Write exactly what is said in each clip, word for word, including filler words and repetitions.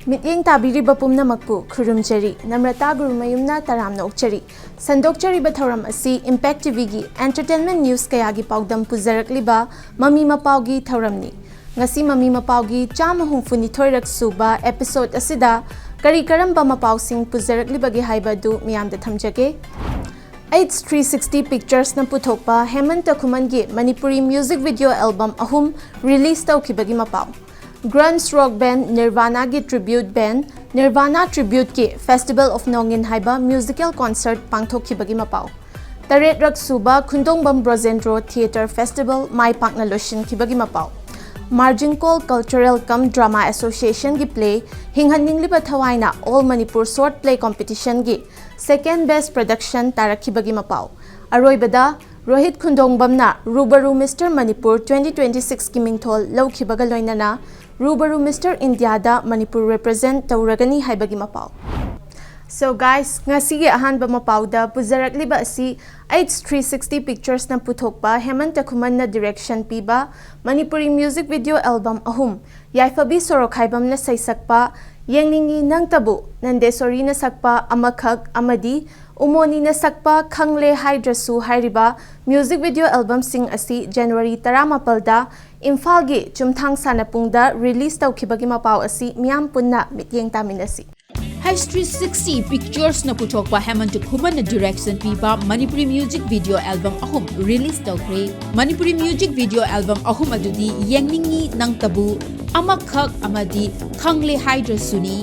ꯃꯤꯠꯌꯦꯡ ꯇꯥꯕꯤꯔꯤꯕ ꯄꯨꯝꯅꯃꯛꯄꯨ ꯈꯨꯔꯨꯝꯖꯔꯤ꯫ ꯅꯝꯔꯇꯥ ꯒꯨꯔꯨꯃꯌꯨꯝꯅ ꯇꯔꯥꯝꯅ ꯑꯣꯛꯆꯔꯤ꯫ ꯁꯟꯗꯣꯛꯆꯔꯤꯕ ꯊꯧꯔꯝ ꯑꯁꯤ Impact ꯇꯤꯚꯤꯒꯤ entertainment news ꯀꯌꯥꯒꯤ ꯄꯥꯎꯗꯝ ꯄꯨꯖꯔꯛꯂꯤꯕ ꯃꯃꯤ ꯃꯄꯥꯎꯒꯤ ꯊꯧꯔꯝꯅꯤ꯫ ꯉꯁꯤ ꯃꯃꯤ ꯃꯄꯥꯎꯒꯤ ꯆꯥꯝꯃ ꯍꯨꯝꯐꯨ ꯅꯤꯊꯣꯏꯔꯛ ꯁꯨꯕ episode ꯑꯁꯤꯗ ꯀꯔꯤ ꯀꯔꯝꯕ ꯃꯄꯥꯎꯁꯤꯡ ꯄꯨꯖꯔꯛꯂꯤꯕꯒꯦ ꯍꯥꯏꯕ ꯑꯗꯨ ꯃꯤꯌꯥꯝꯗ ꯊꯝꯖꯒꯦ꯫ H three sixty Pictures ꯅ ꯄꯨꯊꯣꯛꯄ ꯍꯦꯃꯟꯇ ꯈꯨꯃꯟꯒꯤ ꯃꯅꯤꯄꯨꯔꯤ music video album ꯑꯍꯨꯝ release ꯇꯧꯈꯤꯕꯒꯤ ꯃꯄꯥꯎ꯫ Grunge rock band Nirvana ꯒꯤ tribute band Nirvana tribute ꯀꯤ Festival of Nongin ꯍꯥꯏꯕ musical concert ꯄꯥꯡꯊꯣꯛꯈꯤꯕꯒꯤ ꯃꯄꯥꯎ꯫ ꯇꯔꯦꯠꯔꯛ ꯁꯨꯕ ꯈꯨꯟꯗꯣꯡꯕꯝ ꯕ꯭ꯔꯣꯖꯦꯟꯗ꯭ꯔꯣ Theatre Festival ꯃꯥꯏ ꯄꯥꯛꯅ ꯂꯣꯏꯁꯤꯟꯈꯤꯕꯒꯤ ꯃꯄꯥꯎ꯫ Margin Call Cultural cum Drama Association ꯒꯤ play ꯍꯤꯡꯍꯟꯅꯤꯡꯂꯤꯕ ꯊꯋꯥꯏꯅ All Manipur Short Play Competition ꯒꯤ second best production ꯇꯥꯔꯛꯈꯤꯕꯒꯤ ꯃꯄꯥꯎ꯫ ꯑꯔꯣꯏꯕꯗ, ꯔꯣꯍꯤꯠ ꯈꯨꯟꯗꯣꯡꯕꯝꯅ ꯔꯨꯕꯔꯨ Mister Manipur twenty twenty-six ꯀꯤ ꯃꯤꯡꯊꯣꯜ ꯂꯧꯈꯤꯕꯒ ꯂꯣꯏꯅꯅ ꯔꯨꯕꯔꯨ Mister India ꯗ ꯃꯅꯤꯄꯨꯔ represent ꯇꯧꯔꯒꯅꯤ ꯍꯥꯏꯕꯒꯤ ꯃꯄꯥꯎ꯫ So guys, ꯉꯁꯤꯒꯤ ꯑꯍꯥꯟꯕ ꯃꯄꯥꯎꯗ ꯄꯨꯖꯔꯛꯂꯤꯕ ꯑꯁꯤ H three sixty Pictures ꯅ ꯄꯨꯊꯣꯛꯄ ꯍꯦꯃꯟꯇ ꯈꯨꯃꯟꯅ direction ꯄꯤꯕ ꯃꯅꯤꯄꯨꯔꯤ music video album ꯑꯍꯨꯝ, ꯌꯥꯏꯐꯕꯤ ꯁꯣꯔꯣꯈꯥꯏꯕꯝꯅ ꯁꯩꯁꯛꯄ ꯌꯦꯡꯅꯤꯡꯏ ꯅꯪꯇꯕꯨ, ꯅꯟꯗꯦꯁꯣꯔꯤꯅ ꯁꯛꯄ ꯑꯃꯈꯛ ꯑꯃꯗꯤ ꯎꯃꯣꯅꯤꯅ ꯁꯛꯄ ꯈꯪꯂꯦ ꯍꯥꯏꯗ꯭ꯔꯁꯨ ꯍꯥꯏꯔꯤꯕ music video album ꯁꯤꯡ ꯑꯁꯤ January ꯇꯔꯥꯃꯥꯄꯜꯗ ꯏꯝꯐꯥꯜꯒꯤ ꯆꯨꯝꯊꯥꯡ ꯁꯥꯟꯅꯄꯨꯡꯗ release ꯇꯧꯈꯤꯕꯒꯤ ꯃꯄꯥꯎ ꯑꯁꯤ ꯃꯤꯌꯥꯝ ꯄꯨꯟꯅ ꯃꯤꯠꯌꯦꯡ ꯇꯥꯃꯤꯟꯅꯁꯤ꯫ H three sixty Pictures ꯅ ꯄꯨꯊꯣꯛꯄ ꯍꯦꯃꯟꯇ ꯈꯨꯃꯟꯅ direction ꯄꯤꯕ ꯃꯅꯤꯄꯨꯔꯤ music video album ꯑꯍꯨꯝ release ꯇꯧꯈ꯭ꯔꯦ꯫ ꯃꯅꯤꯄꯨꯔꯤ music video album ꯑꯍꯨꯝ ꯑꯗꯨꯗꯤ ꯌꯦꯡꯅꯤꯡꯏ ꯅꯪꯇꯕꯨ, ꯑꯃꯈꯛ ꯑꯃꯗꯤ ꯈꯪꯂꯦ ꯍꯥꯏꯗ꯭ꯔꯁꯨꯅꯤ꯫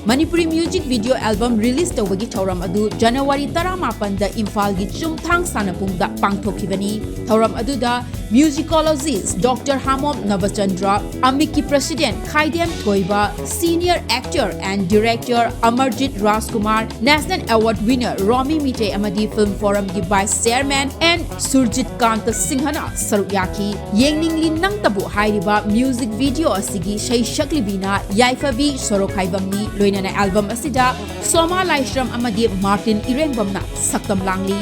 Manipuri music video album release ꯇꯧꯕꯒꯤ ꯊꯧꯔꯝ ꯑꯗꯨ January ꯇꯔꯥꯃꯥꯄꯟꯗ ꯏꯝꯐꯥꯜꯒꯤ ꯆꯨꯝꯊꯥꯡ ꯁꯥꯟꯅꯄꯨꯡꯗ ꯄꯥꯡꯊꯣꯛꯈꯤꯕꯅꯤ꯫ ꯊꯧꯔꯝ ꯑꯗꯨꯗ musicologist Doctor ꯍꯥꯃꯣꯝ ꯅꯕꯆꯟꯗ꯭ꯔ, ꯑꯃꯤꯛꯀꯤ president ꯈꯥꯏꯗꯦꯝ ꯊꯣꯏꯕ, senior actor and director Amarjeet Rajkumar, national award winner ꯔꯣꯃꯤ ꯃꯤꯇꯩ ꯑꯃꯗꯤ Film Forum ꯒꯤ vice chairman N ꯁꯨꯔꯖꯤꯠ ꯀꯥꯟꯇ ꯁꯤꯡꯍꯅ ꯁꯔꯨꯛ ꯌꯥꯈꯤ꯫ ꯌꯦꯡꯅꯤꯡꯂꯤ ꯅꯪꯇꯕꯨ ꯍꯥꯏꯔꯤꯕ music video ꯑꯁꯤꯒꯤ ꯁꯩꯁꯛꯂꯤꯕꯤꯅ ꯌꯥꯏꯐꯕꯤ ꯁꯣꯔꯣꯈꯥꯏꯕꯝꯅꯤ꯫ ꯂꯣꯏꯅꯅ album ꯑꯁꯤꯗ ꯁꯣꯃꯥ ꯂꯥꯏꯁ꯭ꯔꯝ ꯑꯃꯗꯤ ꯃꯥꯔꯇꯤꯟ ꯏꯔꯦꯡꯕꯝꯅ ꯁꯛꯇꯝ ꯂꯥꯡꯂꯤ꯫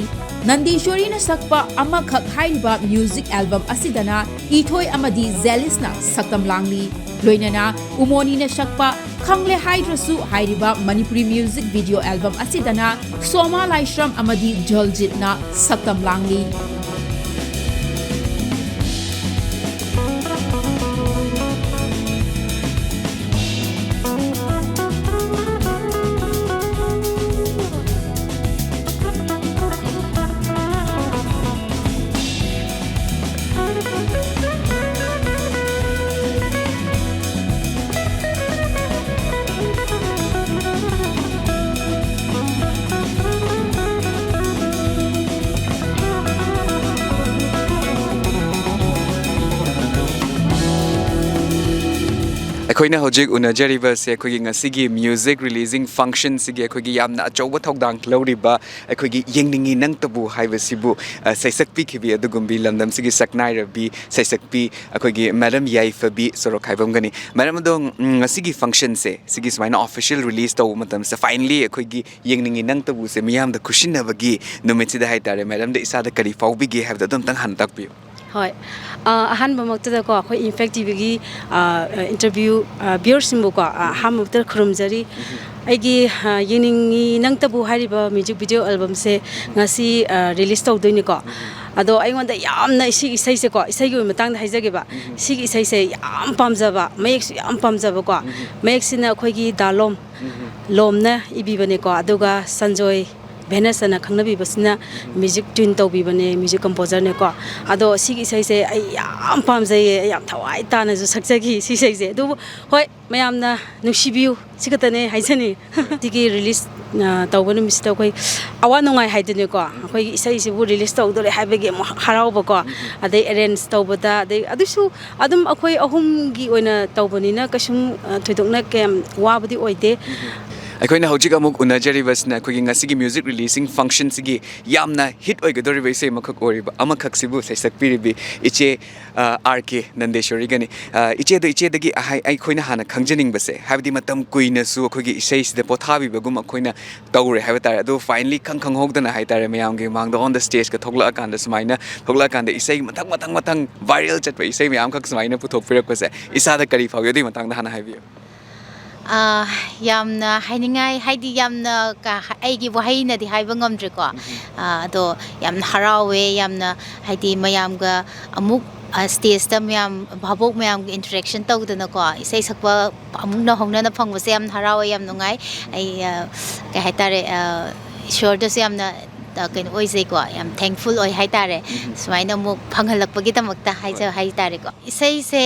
ꯅꯟꯗꯤꯁꯣꯔꯤꯅ ꯁꯛꯄ ꯑꯃꯈꯛ ꯍꯥꯏꯔꯤꯕ music album ꯑꯁꯤꯗꯅ ꯏꯊꯣꯏ ꯑꯃꯗꯤ ꯖꯦꯂꯤꯁꯅ ꯁꯛꯇꯝ ꯂꯥꯡꯂꯤ꯫ ꯂꯣꯏꯅꯅ ꯎꯃꯣꯅꯤꯅ ꯁꯛꯄ ꯈꯪꯂꯦ ꯍꯥꯏꯗ꯭ꯔꯁꯨ ꯍꯥꯏꯔꯤꯕ ꯃꯅꯤꯄꯨꯔꯤ ꯃ꯭ꯌꯨꯖꯤꯛ ꯚꯤꯗꯤꯑꯣ ꯑꯦꯜꯕꯝ ꯑꯁꯤꯗꯅ ꯁꯣꯃꯥ ꯂꯥꯏꯁ꯭ꯔꯝ ꯑꯃꯗꯤ ꯖꯜꯖꯤꯠꯅ ꯁꯛꯇꯝ ꯂꯥꯡꯂꯤ꯫ ꯑꯩꯈꯣꯏꯅ ꯍꯧꯖꯤꯛ ꯎꯅꯖꯔꯤꯕꯁꯦ ꯑꯩꯈꯣꯏꯒꯤ ꯉꯁꯤꯒꯤ ꯃ꯭ꯌꯨꯖꯤꯛ ꯔꯤꯂꯤꯖꯤꯡ ꯐꯪꯁꯟꯁꯤꯒꯤ ꯑꯩꯈꯣꯏꯒꯤ ꯌꯥꯝꯅ ꯑꯆꯧꯕ ꯊꯧꯗꯥꯡ ꯂꯧꯔꯤꯕ ꯑꯩꯈꯣꯏꯒꯤ ꯌꯦꯡꯅꯤꯡꯉꯤ ꯅꯪꯇꯕꯨ ꯍꯥꯏꯕꯁꯤꯕꯨ, ꯑ, ꯁꯩꯁꯛꯄꯤꯈꯤꯕꯤ ꯑꯗꯨꯒꯨꯝꯕꯤ ꯂꯝꯗꯝꯁꯤꯒꯤ ꯁꯛꯅꯥꯏꯔꯕꯤ ꯁꯩꯁꯛꯄꯤ ꯑꯩꯈꯣꯏꯒꯤ ꯃꯦꯗꯝ ꯌꯥꯏꯐꯕꯤ ꯁꯣꯔꯣꯛ ꯍꯥꯏꯕꯝꯒꯅꯤ꯫ ꯃꯦꯗꯝ ꯑꯗꯣ, ꯎꯝ, ꯉꯁꯤꯒꯤ ꯐꯪꯁꯟꯁꯦ ꯁꯤꯒꯤ ꯁꯨꯃꯥꯏꯅ ꯑꯣꯐꯤꯁꯤꯌꯦꯜ ꯔꯤꯂꯤꯁ ꯇꯧꯕ ꯃꯇꯝꯁꯤꯗ ꯐꯥꯏꯅꯂꯤ ꯑꯩꯈꯣꯏꯒꯤ ꯌꯦꯡꯅꯤꯡꯉꯤ ꯅꯪꯇꯕꯨꯁꯦ ꯃꯤꯌꯥꯝꯗ ꯈꯨꯠꯁꯤꯟꯅꯕꯒꯤ ꯅꯨꯃꯤꯠꯁꯤꯗ ꯍꯥꯏꯇꯥꯔꯦ, ꯃꯦꯗꯝꯗ ꯏꯁꯥꯗ ꯀꯔꯤ ꯐꯥꯎꯕꯤꯒꯦ ꯍꯥꯏꯕꯗꯣ ꯑꯗꯨꯝꯇꯪ ꯍꯥꯟꯅ ꯇꯥꯛꯄꯤꯌꯨ꯫ ꯍꯣꯏ꯫ ꯑ, ꯑꯍꯥꯟꯕꯃꯛꯇꯗꯀꯣ ꯑꯩꯈꯣꯏ ꯏꯝꯄꯦꯛ ꯇꯤꯚꯤꯒꯤ, ꯑ, ꯏꯟꯇꯔꯚ꯭ꯌꯨ, ꯑ, ꯚ꯭ꯌꯨꯋꯔꯁꯤꯡꯕꯨꯀꯣ, ꯑ, ꯑꯍꯥꯟꯕꯃꯛꯇꯗ ꯈꯨꯔꯨꯝꯖꯔꯤ꯫ ꯑꯩꯒꯤ, ꯑ, ꯌꯦꯡꯅꯤꯡꯉꯤ ꯅꯪꯇꯕꯨ ꯍꯥꯏꯔꯤꯕ ꯃ꯭ꯌꯨꯖꯤꯛ ꯚꯤꯗꯤꯑꯣ ꯑꯦꯜꯕꯝꯁꯦ ꯉꯁꯤ, ꯑ, ꯔꯤꯂꯤꯁ ꯇꯧꯗꯣꯏꯅꯤꯀꯣ꯫ ꯑꯗꯣ ꯑꯩꯉꯣꯟꯗ ꯌꯥꯝꯅ ꯁꯤꯒꯤ ꯏꯁꯩꯁꯦꯀꯣ, ꯏꯁꯩꯒꯤ ꯑꯣꯏꯕ ꯃꯇꯥꯡꯗ ꯍꯥꯏꯖꯒꯦꯕ꯫ ꯁꯤꯒꯤ ꯏꯁꯩꯁꯦ ꯌꯥꯝ ꯄꯥꯝꯖꯕ, ꯃꯌꯦꯛꯁꯨ ꯌꯥꯝ ꯄꯥꯝꯖꯕꯀꯣ꯫ ꯃꯌꯦꯛꯁꯤꯅ ꯑꯩꯈꯣꯏꯒꯤ ꯗꯥ ꯂꯣꯝ, ꯂꯣꯝꯅ ꯏꯕꯤꯕꯅꯦꯀꯣ꯫ ꯑꯗꯨꯒ ꯁꯟꯖꯣꯏ ꯚꯦꯅꯁ ꯑꯅ ꯈꯪꯅꯕꯤꯕꯁꯤꯅ ꯃ꯭ꯌꯨꯖꯤꯛ ꯇ꯭ꯌꯨꯟ ꯇꯧꯕꯤꯕꯅꯦ, ꯃ꯭ꯌꯨꯖꯤꯛ ꯀꯝꯄꯣꯖꯔꯅꯦꯀꯣ꯫ ꯑꯗꯣ ꯁꯤꯒꯤ ꯏꯁꯩꯁꯦ ꯑꯩ ꯌꯥꯝ ꯄꯥꯝꯖꯩꯌꯦ, ꯑꯩ ꯌꯥꯝ ꯊꯋꯥꯏ ꯇꯥꯅꯁꯨ ꯁꯛꯆꯈꯤ ꯁꯤ ꯏꯁꯩꯁꯦ꯫ ꯑꯗꯨꯕꯨ ꯍꯣꯏ, ꯃꯌꯥꯝꯅ ꯅꯨꯡꯁꯤꯕꯤꯌꯨ, ꯁꯤ ꯈꯛꯇꯅꯦ ꯍꯥꯏꯖꯅꯤꯡꯉꯤ꯫ ꯁꯤꯒꯤ ꯔꯤꯂꯤꯁ, ꯑ, ꯇꯧꯕ ꯅꯨꯃꯤꯠꯁꯤꯗ ꯑꯩꯈꯣꯏ ꯑꯋꯥ ꯅꯨꯡꯉꯥꯏ ꯍꯥꯏꯗꯨꯅꯦꯀꯣ, ꯑꯩꯈꯣꯏꯒꯤ ꯏꯁꯩꯁꯤꯕꯨ ꯔꯤꯂꯤꯁ ꯇꯧꯗꯣꯔꯦ ꯍꯥꯏꯕꯒꯤ ꯑꯃꯨꯛ ꯍꯔꯥꯎꯕꯀꯣ, ꯑꯗꯩ ꯑꯦꯔꯦꯟꯖ ꯇꯧꯕꯗ, ꯑꯗꯩ ꯑꯗꯨꯁꯨ ꯑꯗꯨꯝ ꯑꯩꯈꯣꯏ ꯑꯍꯨꯝꯒꯤ ꯑꯣꯏꯅ ꯇꯧꯕꯅꯤꯅ ꯀꯩꯁꯨꯝ, ꯑ, ꯊꯣꯏꯗꯣꯛꯅ ꯀꯌꯥꯝ ꯋꯥꯕꯗꯤ ꯑꯣꯏꯗꯦ꯫ ꯑꯩꯈꯣꯏꯅ ꯍꯧꯖꯤꯛ ꯑꯃꯨꯛ ꯎꯅꯖꯔꯤꯕꯁꯤꯅ ꯑꯩꯈꯣꯏꯒꯤ ꯉꯁꯤꯒꯤ music releasing functionꯁꯤꯒꯤ ꯌꯥꯝꯅ hit ꯑꯣꯏꯒꯗꯧꯔꯤꯕ ꯏꯁꯩ ꯑꯃꯈꯛ ꯑꯣꯏꯔꯤꯕ, ꯑꯃꯈꯛꯁꯤꯕꯨ ꯁꯩꯁꯛꯄꯤꯔꯤꯕꯤ ꯏꯆꯦ, ꯑ, ꯑꯥꯔ ꯀꯦ ꯅꯟꯗꯦꯁꯣꯔꯤꯒꯅꯤ꯫ ꯑ, ꯏꯆꯦꯗꯣ, ꯏꯆꯦꯗꯒꯤ ꯑꯍꯥꯏ-, ꯑꯩꯈꯣꯏꯅ ꯍꯥꯟꯅ ꯈꯪꯖꯅꯤꯡꯕꯁꯦ, ꯍꯥꯏꯕꯗꯤ ꯃꯇꯝ ꯀꯨꯏꯅꯁꯨ ꯑꯩꯈꯣꯏꯒꯤ ꯏꯁꯩꯁꯤꯗ ꯄꯣꯊꯥꯕꯤꯕꯒꯨꯝ ꯑꯩꯈꯣꯏꯅ ꯇꯧꯔꯦ ꯍꯥꯏꯕ ꯇꯥꯔꯦ꯫ ꯑꯗꯣ finally ꯈꯪ ꯈꯪꯍꯧꯗꯅ ꯍꯥꯏ ꯇꯥꯔꯦ, ꯃꯌꯥꯝꯒꯤ ꯃꯥꯡꯗ on the stageꯀ ꯊꯣꯛꯂꯛꯑꯀꯥꯟꯗ, ꯁꯨꯃꯥꯏꯅ ꯊꯣꯛꯂꯛꯑꯀꯥꯟꯗ ꯏꯁꯩ ꯃꯊꯪ, ꯃꯊꯪ, ꯃꯊꯪ viral ꯆꯠꯄ ꯏꯁꯩ ꯃꯌꯥꯝꯈꯛ ꯁꯨꯃꯥꯏꯅ ꯄꯨꯊꯣꯛꯄꯤꯔꯛꯄꯁꯦ ꯏꯁꯥꯗ ꯀꯔꯤ ꯐꯥꯎꯒꯦ? ꯑꯗꯨꯒꯤ ꯃꯇꯥꯡꯗ ꯍꯥꯟꯅ ꯍꯥꯏꯕꯤꯌꯨ꯫ ꯑ, ꯌꯥꯝꯅ ꯍꯥꯏꯅꯤꯡꯉꯥꯏ, ꯍꯥꯏꯗꯤ ꯌꯥꯝꯅ ꯀ-, ꯑꯩꯒꯤ ꯋꯥꯍꯩꯅꯗꯤ ꯍꯥꯏꯕ ꯉꯝꯗ꯭ꯔꯦꯀꯣ꯫ ꯎꯝ꯫ ꯑ, ꯑꯗꯣ ꯌꯥꯝꯅ ꯍꯔꯥꯎꯋꯦ, ꯌꯥꯝꯅ ꯍꯥꯏꯗꯤ ꯃꯌꯥꯝꯒ ꯑꯃꯨꯛ, ꯑ, stageꯇ ꯃꯌꯥꯝ ꯚꯥꯕꯣꯛ ꯃꯌꯥꯝꯒ interaction ꯇꯧꯗꯅꯀꯣ, ꯏꯁꯩ ꯁꯛꯄ ꯑꯃꯨꯛ ꯅꯧꯍꯧꯅꯅ ꯐꯪꯕꯁꯦ ꯌꯥꯝ ꯍꯔꯥꯎꯋꯦ, ꯌꯥꯝ ꯅꯨꯡꯉꯥꯏ꯫ ꯑꯩ, ꯑ, ꯀꯩ ꯍꯥꯏꯇꯥꯔꯦ, ꯑ, ꯏꯁꯣꯔꯗꯁꯨ ꯌꯥꯝꯅ, ꯑ, ꯀꯩꯅꯣ ꯑꯣꯏꯖꯩꯀꯣ, ꯌꯥꯝ thankful ꯑꯣꯏ ꯍꯥꯏꯇꯥꯔꯦ꯫ ꯎꯝ꯫ ꯁꯨꯃꯥꯏꯅ ꯑꯃꯨꯛ ꯐꯪꯍꯜꯂꯛꯄꯒꯤꯗꯃꯛꯇ ꯍꯥꯏꯖ-, ꯍꯣꯏ꯫ ꯍꯥꯏꯇꯥꯔꯦꯀꯣ꯫ ꯏꯁꯩꯁꯦ,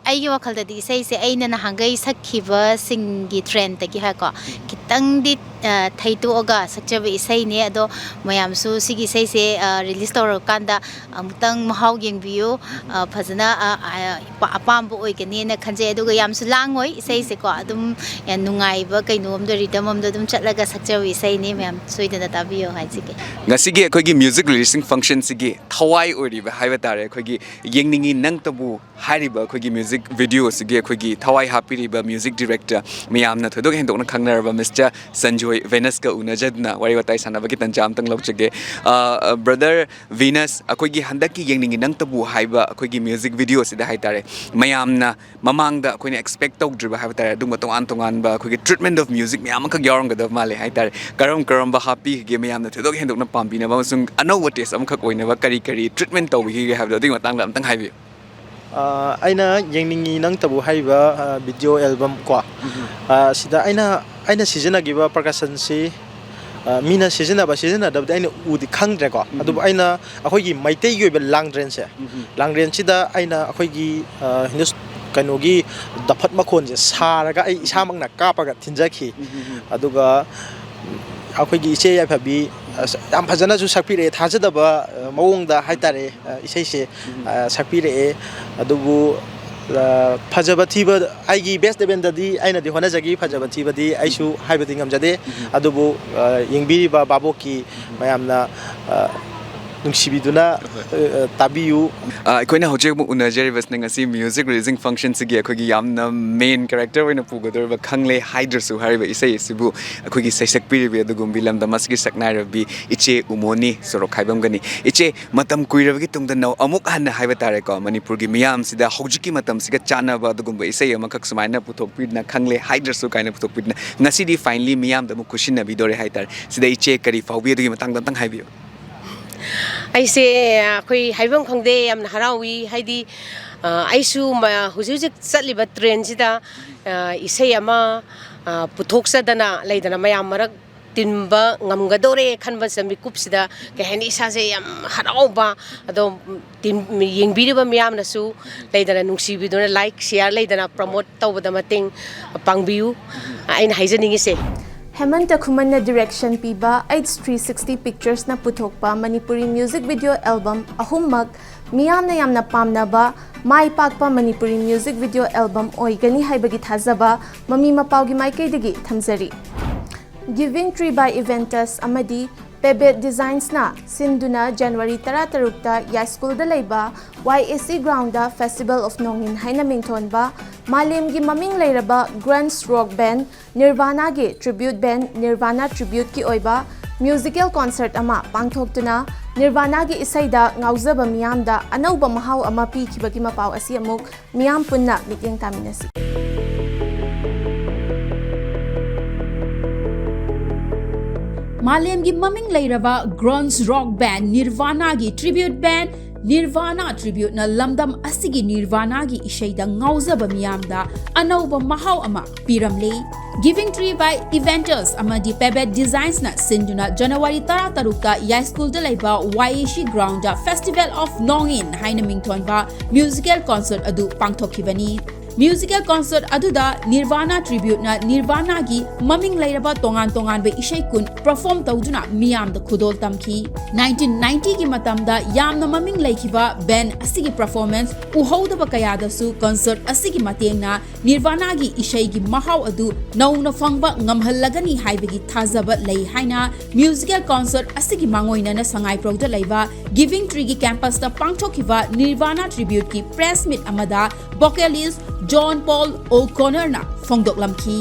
ꯑꯩꯒꯤ ꯋꯥꯈꯜꯗꯗꯤ ꯏꯁꯩꯁꯦ ꯑꯩꯅ ꯅꯍꯥꯟꯈꯩ ꯁꯛꯈꯤꯕꯁꯤꯡꯒꯤ trendꯇꯒꯤ ꯍꯥꯏꯀꯣ, ꯎꯝ꯫ ꯈꯤꯇꯪꯗꯤ, ꯑ, ꯊꯩꯗꯣꯛꯑꯒ ꯁꯛꯆꯕ ꯏꯁꯩꯅꯦ꯫ ꯑꯗꯣ ꯃꯌꯥꯝꯁꯨ ꯁꯤꯒꯤ ꯏꯁꯩꯁꯦ, ꯑ, release ꯇꯧꯔꯀꯥꯟꯗ ꯑꯃꯨꯛꯇꯪ ꯃꯍꯥꯎ ꯌꯦꯡꯕꯤꯌꯨ꯫ ꯑ, ꯐꯖꯅ, ꯑ, ꯑ, ꯑꯄꯥ-, ꯑꯄꯥꯝꯕ ꯑꯣꯏꯒꯅꯦꯅ ꯈꯟꯖꯩ꯫ ꯑꯗꯨꯒ ꯌꯥꯝꯁꯨ ꯂꯥꯡꯉꯣꯏ ꯏꯁꯩꯁꯦꯀꯣ, ꯑꯗꯨꯝ ꯌꯥꯝ ꯅꯨꯡꯉꯥꯏꯕ ꯀꯩꯅꯣꯝꯗ, rhythm ꯑꯃꯗ ꯑꯗꯨꯝ ꯆꯠꯂꯒ ꯁꯛꯆꯕ ꯏꯁꯩꯅꯦ꯫ ꯃꯌꯥꯝ ꯁꯣꯏꯗꯅ ꯇꯥꯕꯤꯌꯣ ꯍꯥꯏꯖꯒꯦ꯫ ꯉꯁꯤꯒꯤ ꯑꯩꯈꯣꯏꯒꯤ music releasing functionꯁꯤꯒꯤ ꯊꯋꯥꯏ ꯑꯣꯏꯔꯤꯕ ꯍꯥꯏꯕ ꯇꯥꯔꯦ, ꯑꯩꯈꯣꯏꯒꯤ ꯌꯦꯡꯅꯤꯡꯉꯤ ꯅꯪꯇꯕꯨ ꯍꯥꯏꯔꯤꯕ ꯑꯩꯈꯣꯏꯒꯤ music videoꯁꯤꯒꯤ ꯑꯩꯈꯣꯏꯒꯤ ꯊꯋꯥꯏ ꯍꯥꯞꯄꯤꯔꯤꯕ music director, ꯃꯌꯥꯝꯅ ꯊꯣꯏꯗꯣꯛ ꯍꯦꯟꯗꯣꯛꯅ ꯈꯪꯅꯔꯕ Mister ꯁꯟꯖꯣꯏ ꯚꯦꯅꯁꯀ ꯎꯅꯖꯗꯨꯅ ꯋꯥꯔꯤ ꯋꯥꯇꯥꯏ ꯁꯥꯟꯅꯕꯒꯤ ꯇꯟꯖꯥ ꯑꯝꯇꯪ ꯂꯧꯖꯒꯦ꯫ ꯑ, ꯑ, brother ꯚꯤꯅꯁ, ꯑꯩꯈꯣꯏꯒꯤ ꯍꯟꯗꯛꯀꯤ ꯌꯦꯡꯅꯤꯡꯉꯤ ꯅꯪꯇꯕꯨ ꯍꯥꯏꯕ ꯑꯩꯈꯣꯏꯒꯤ music videoꯁꯤꯗ ꯍꯥꯏ ꯇꯥꯔꯦ, ꯃꯌꯥꯝꯅ ꯃꯃꯥꯡꯗ ꯑꯩꯈꯣꯏꯅ expect ꯇꯧꯗ꯭ꯔꯤꯕ ꯍꯥꯏꯕ ꯇꯥꯔꯦ, ꯑꯗꯨꯒꯨꯝꯕ ꯇꯣꯉꯥꯟ ꯇꯣꯉꯥꯟꯕ ꯑꯩꯈꯣꯏꯒꯤ treatment of music ꯃꯌꯥꯝ ꯑꯃꯈꯛ ꯌꯥꯎꯔꯝꯒꯗꯕ ꯃꯥꯜꯂꯦ ꯍꯥꯏ ꯇꯥꯔꯦ꯫ ꯀꯔꯝ ꯀꯔꯝꯕ ꯍꯥꯞꯄꯤꯒꯦ ꯃꯌꯥꯝꯅ ꯊꯣꯏꯗꯣꯛ ꯍꯦꯟꯗꯣꯛꯅ ꯄꯥꯝꯕꯤꯅꯕ ꯑꯃꯁꯨꯡ ꯑꯅꯧꯕ taste ꯑꯃꯈꯛ ꯑꯣꯏꯅꯕ ꯀꯔꯤ ꯀꯔꯤ treatment ꯇꯧꯕꯤꯈꯤꯒꯦ ꯍꯥꯏꯕꯗꯣ, ꯑꯗꯨꯒꯤ ꯃꯇꯥꯡꯗ ꯑꯝꯇꯪ ꯍꯥꯏꯕꯤꯌꯨ꯫ ꯑ, ꯑꯩꯅ ꯌꯦꯡꯅꯤꯡꯉꯤ ꯅꯪꯇꯕꯨ ꯍꯥꯏꯔꯤꯕ, ꯑ, video album ꯀꯣ, ꯎꯝ꯫ ꯑ, ꯁꯤꯗ ꯑꯩꯅ, ꯑꯩꯅ ꯁꯤꯖꯤꯟꯅꯈꯤꯕ percussionꯁꯤ, ꯑ, ꯃꯤꯅ ꯁꯤꯖꯤꯟꯅꯕ ꯁꯤꯖꯤꯟꯅꯗꯕꯗꯤ ꯑꯩꯅ ꯎꯗꯤ ꯈꯪꯗ꯭ꯔꯦꯀꯣ꯫ ꯎꯝ꯫ ꯑꯗꯨꯕꯨ ꯑꯩꯅ ꯑꯩꯈꯣꯏꯒꯤ ꯃꯩꯇꯩꯒꯤ ꯑꯣꯏꯕ ꯂꯥꯡꯗ꯭ꯔꯦꯟꯁꯦ, ꯎꯝ꯫ ꯂꯥꯡꯗ꯭ꯔꯦꯟꯁꯤꯗ ꯑꯩꯅ ꯑꯩꯈꯣꯏꯒꯤ, ꯑ, ꯍꯤꯟꯗꯨꯁ-, ꯀꯩꯅꯣꯒꯤ ꯗꯐꯠ ꯃꯈꯣꯟꯁꯦ ꯁꯥꯔꯒ ꯑꯩ ꯏꯁꯥꯃꯛꯅ ꯀꯥꯞꯄꯒ ꯊꯤꯟꯖꯈꯤ꯫ ꯎꯝ, ꯎꯝ, ꯎꯝ꯫ ꯑꯗꯨꯒ ꯑꯩꯈꯣꯏꯒꯤ ꯏꯆꯦ ꯌꯥꯏꯐꯕꯤ, ꯑꯁ, ꯌꯥꯝ ꯐꯖꯅꯁꯨ ꯁꯛꯄꯤꯔꯛꯑꯦ, ꯊꯥꯖꯗꯕ, ꯑ, ꯃꯑꯣꯡꯗ ꯍꯥꯏꯇꯥꯔꯦ, ꯑ, ꯏꯁꯩꯁꯦ, ꯎꯝ꯫ ꯑ, ꯁꯛꯄꯤꯔꯛꯑꯦ꯫ ꯑꯗꯨꯕꯨ ꯑ, ꯐꯖꯕ ꯊꯤꯕ, ꯑꯩꯒꯤ best levelꯗꯗꯤ ꯑꯩꯅꯗꯤ ꯍꯣꯠꯅꯖꯈꯤ, ꯐꯖꯕ ꯊꯤꯕꯗꯤ ꯑꯩꯁꯨ ꯍꯥꯏꯕꯗꯤ ꯉꯝꯖꯗꯦ꯫ ꯑꯗꯨꯕꯨ, ꯑ, ꯌꯦꯡꯕꯤꯔꯤꯕ ꯚꯥꯕꯣꯛꯀꯤ ꯃꯌꯥꯝꯅ, ꯑ, ꯅꯨꯡꯁꯤꯕꯤꯗꯨꯅ, ꯑ, ꯑ, ꯇꯥꯕꯤꯌꯨ꯫ ꯑ, ꯑꯩꯈꯣꯏꯅ ꯍꯧꯖꯤꯛ ꯑꯃꯨꯛ ꯎꯅꯖꯔꯤꯕꯁꯤꯅ ꯉꯁꯤ music releasing functionꯁꯤꯒꯤ ꯑꯩꯈꯣꯏꯒꯤ ꯌꯥꯝꯅ main character ꯑꯣꯏꯅ ꯄꯨꯒꯗꯧꯔꯤꯕ ꯈꯪꯂꯦ ꯍꯥꯏꯗ꯭ꯔꯁꯨ ꯍꯥꯏꯔꯤꯕ ꯏꯁꯩ ꯑꯁꯤꯕꯨ ꯑꯩꯈꯣꯏꯒꯤ ꯁꯩꯁꯛꯄꯤꯔꯤꯕꯤ ꯑꯗꯨꯒꯨꯝꯕꯤ ꯂꯝꯗꯝ ꯑꯁꯤꯒꯤ ꯁꯛꯅꯥꯏꯔꯕꯤ ꯏꯆꯦ ꯎꯃꯣꯅꯤ ꯁꯣꯔꯣꯛꯈꯥꯏꯕꯝꯒꯅꯤ꯫ ꯏꯆꯦ, ꯃꯇꯝ ꯀꯨꯏꯔꯕꯒꯤ ꯇꯨꯡꯗ ꯅꯧ-, ꯑꯃꯨꯛ ꯍꯟꯅ ꯍꯥꯏꯕ ꯇꯥꯔꯦꯀꯣ, ꯃꯅꯤꯄꯨꯔꯒꯤ ꯃꯤꯌꯥꯝꯁꯤꯗ ꯍꯧꯖꯤꯛꯀꯤ ꯃꯇꯝꯁꯤꯒ ꯆꯥꯟꯅꯕ ꯑꯗꯨꯒꯨꯝꯕ ꯏꯁꯩ ꯑꯃꯈꯛ ꯁꯨꯃꯥꯏꯅ ꯄꯨꯊꯣꯛꯄꯤꯗꯨꯅ, ꯈꯪꯂꯦ ꯍꯥꯏꯗ꯭ꯔꯁꯨ ꯀꯥꯏꯅ ꯄꯨꯊꯣꯛꯄꯤꯗꯨꯅ, ꯉꯁꯤꯗꯤ finally ꯃꯤꯌꯥꯝꯗ ꯑꯃꯨꯛ ꯈꯨꯠꯁꯤꯟꯅꯕꯤꯗꯣꯔꯦ ꯍꯥꯏꯇꯥꯔꯦ꯫ ꯁꯤꯗ ꯏꯆꯦ ꯀꯔꯤ ꯐꯥꯎꯕꯤ, ꯑꯗꯨꯒꯤ ꯃꯇꯥꯡꯗ ꯑꯝꯇꯪ ꯍꯥꯏꯕꯤꯌꯨ꯫ ꯑꯩꯁꯦ, ꯑꯩꯈꯣꯏ ꯍꯥꯏꯐꯝ ꯈꯪꯗꯦ, ꯌꯥꯝꯅ ꯍꯔꯥꯎꯏ꯫ ꯍꯥꯏꯗꯤ, ꯑ, ꯑꯩꯁꯨ ꯃ-, ꯍꯧꯖꯤꯛ ꯍꯧꯖꯤꯛ ꯆꯠꯂꯤꯕ trendꯁꯤꯗ, ꯑ, ꯏꯁꯩ ꯑꯃ, ꯑ, ꯄꯨꯊꯣꯛꯆꯗꯅ ꯂꯩꯗꯅ ꯃꯌꯥꯝ ꯃꯔꯛ ꯇꯤꯟꯕ ꯉꯝꯒꯗꯧꯔꯦ ꯈꯟꯕꯁꯤꯗ ꯃꯤꯀꯨꯞꯁꯤꯗ, ꯀꯩ ꯍꯥꯏꯅꯤ, ꯏꯁꯥꯁꯦ ꯌꯥꯝ ꯍꯔꯥꯎꯕ꯫ ꯑꯗꯣ ꯇꯤꯟ-, ꯌꯦꯡꯕꯤꯔꯤꯕ ꯃꯤꯌꯥꯝꯅꯁꯨ ꯂꯩꯗꯅ ꯅꯨꯡꯁꯤꯕꯤꯗꯨꯅ like, share ꯂꯩꯗꯅ promote ꯇꯧꯕꯗ ꯃꯇꯦꯡ ꯄꯥꯡꯕꯤꯌꯨ꯫ ꯑꯩꯅ ꯍꯥꯏꯖꯅꯤꯡꯉꯤꯁꯦ꯫ ꯍꯦꯃꯟꯇ ꯈꯨꯃꯟꯅ direction ꯄꯤꯕ H three sixty Picturesꯅ ꯄꯨꯊꯣꯛꯄ ꯃꯅꯤꯄꯨꯔꯤ music video album ꯑꯍꯨꯝꯃꯛ ꯃꯤꯌꯥꯝꯅ ꯌꯥꯝꯅ ꯄꯥꯝꯅꯕ ꯃꯥꯏ ꯄꯥꯛꯄ ꯃꯅꯤꯄꯨꯔꯤ music video album ꯑꯣꯏꯒꯅꯤ ꯍꯥꯏꯕꯒꯤ ꯊꯥꯖꯕ ꯃꯃꯤ ꯃꯄꯥꯎꯒꯤ ꯃꯥꯏꯀꯩꯗꯒꯤ ꯊꯝꯖꯔꯤ꯫ Giving Tree by Eventus ꯑꯃꯗꯤ Pebet Designsꯅ ꯁꯤꯟꯗꯨꯅ January ꯇꯔꯥꯇꯔꯨꯛꯇ ꯌꯥꯏꯁ꯭ꯀꯨꯜꯗ ꯂꯩꯕ Y A C groundꯗ Festival of Nongin ꯍꯥꯏꯅ ꯃꯤꯡꯊꯣꯟꯕ ꯃꯥꯂꯦꯝꯒꯤ ꯃꯃꯤꯡ ꯂꯩꯔꯕ grunge rock band Nirvanaꯒꯤ tribute band Nirvana tributeꯀꯤ ꯑꯣꯏꯕ musical concert ꯑꯃ ꯄꯥꯡꯊꯣꯛꯇꯨꯅ Nirvanaꯒꯤ ꯏꯁꯩꯗ ꯉꯥꯎꯖꯕ ꯃꯤꯌꯥꯝꯗ ꯑꯅꯧꯕ ꯃꯍꯥꯎ ꯑꯃ ꯄꯤꯈꯤꯕꯒꯤ ꯃꯄꯥꯎ ꯑꯁꯤ ꯑꯃꯨꯛ ꯃꯤꯌꯥꯝ ꯄꯨꯟꯅ ꯃꯤꯠꯌꯦꯡ ꯇꯥꯃꯤꯟꯅꯁꯤ꯫ ꯃꯥꯂꯦꯝꯒꯤ ꯃꯃꯤꯡ ꯂꯩꯔꯕ grunge rock band Nirvanaꯒꯤ tribute band Nirvana tributeꯅ ꯂꯝꯗꯝ ꯑꯁꯤꯒꯤ Nirvanaꯒꯤ ꯏꯁꯩꯗ ꯉꯥꯎꯖꯕ ꯃꯤꯌꯥꯝꯗ ꯑꯅꯧꯕ ꯃꯍꯥꯎ ꯑꯃ ꯄꯤꯔꯝꯂꯦ꯫ Giving Tree by Eventus ꯑꯃꯗꯤ Pebet Designsꯅ ꯁꯤꯟꯗꯨꯅ January ꯇꯔꯥꯇꯔꯨꯛꯇ ꯌꯥꯏꯁ꯭ꯀꯨꯜꯗ ꯂꯩꯕ Y A C groundꯗ Festival of Nongin ꯍꯥꯏꯅ ꯃꯤꯡꯊꯣꯟꯕ musical concert ꯑꯗꯨ ꯄꯥꯡꯊꯣꯛꯈꯤꯕꯅꯤ꯫ Musical concert ꯑꯗꯨꯗ Nirvana tributeꯅ Nirvanaꯒꯤ ꯃꯃꯤꯡ ꯂꯩꯔꯕ ꯇꯣꯉꯥꯟ ꯇꯣꯉꯥꯟꯕ ꯏꯁꯩ ꯀꯨꯟ perform ꯇꯧꯗꯨꯅ ꯃꯤꯌꯥꯝꯗ ꯈꯨꯗꯣꯜ ꯇꯝꯈꯤ꯫ Nineteen ninetyꯒꯤ ꯃꯇꯝꯗ ꯌꯥꯝꯅ ꯃꯃꯤꯡ ꯂꯩꯈꯤꯕ band ꯑꯁꯤꯒꯤ performance ꯎꯍꯧꯗꯕ ꯀꯌꯥꯗꯁꯨ concert ꯑꯁꯤꯒꯤ ꯃꯇꯦꯡꯅ Nirvanaꯒꯤ ꯏꯁꯩꯒꯤ ꯃꯍꯥꯎ ꯑꯗꯨ ꯅꯧꯅ ꯐꯪꯕ ꯉꯝꯍꯜꯂꯒꯅꯤ ꯍꯥꯏꯕꯒꯤ ꯊꯥꯖꯕ ꯂꯩ ꯍꯥꯏꯅ musical concert ꯑꯁꯤꯒꯤ ꯃꯥꯡꯑꯣꯏꯅꯅ ꯁꯉꯥꯏꯄ꯭ꯔꯧꯗ ꯂꯩꯕ Giving Treeꯒꯤ campusꯇ ꯄꯥꯡꯊꯣꯛꯈꯤꯕ Nirvana tributeꯀꯤ press meet ꯑꯃꯗ vocalist John Paul O'Connorꯅ ꯐꯣꯡꯗꯣꯛꯂꯝꯈꯤ꯫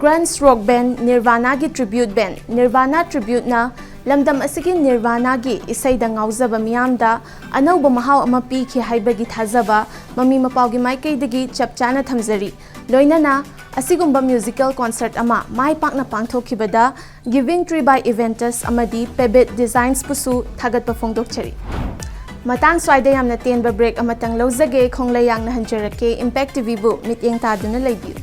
Grunge rock band Nirvanaꯒꯤ tribute band Nirvana tributeꯅ ꯂꯝꯗꯝ ꯑꯁꯤꯒꯤ Nirvanaꯒꯤ ꯏꯁꯩꯗ ꯉꯥꯎꯖꯕ ꯃꯤꯌꯥꯝꯗ ꯑꯅꯧꯕ ꯃꯍꯥꯎ ꯑꯃ ꯄꯤꯈꯤ ꯍꯥꯏꯕꯒꯤ ꯊꯥꯖꯕ ꯃꯃꯤ ꯃꯄꯥꯎꯒꯤ ꯃꯥꯏꯀꯩꯗꯒꯤ ꯆꯞ ꯆꯥꯅ ꯊꯝꯖꯔꯤ꯫ ꯂꯣꯏꯅꯅ ꯑꯁꯤꯒꯨꯝꯕ musical concert ꯑꯃ ꯃꯥꯏ ꯄꯥꯛꯅ ꯄꯥꯡꯊꯣꯛꯈꯤꯕꯗ Giving Tree by Eventus ꯑꯃꯗꯤ Pebit Designsꯕꯨꯁꯨ ꯊꯥꯒꯠꯄ ꯐꯣꯡꯗꯣꯛꯆꯔꯤ꯫ ꯃꯇꯥꯡ ꯁ꯭ꯋꯥꯏꯗ ꯌꯥꯝꯅ ꯇꯦꯟꯕ break ꯑꯃꯇꯪ ꯂꯧꯖꯒꯦ, ꯈꯣꯡꯂꯩ ꯌꯥꯡꯅ ꯍꯟꯖꯔꯛꯀꯦ Impact TVꯕꯨ ꯃꯤꯠꯌꯦꯡ ꯇꯥꯗꯨꯅ ꯂꯩꯕꯤꯌꯨ꯫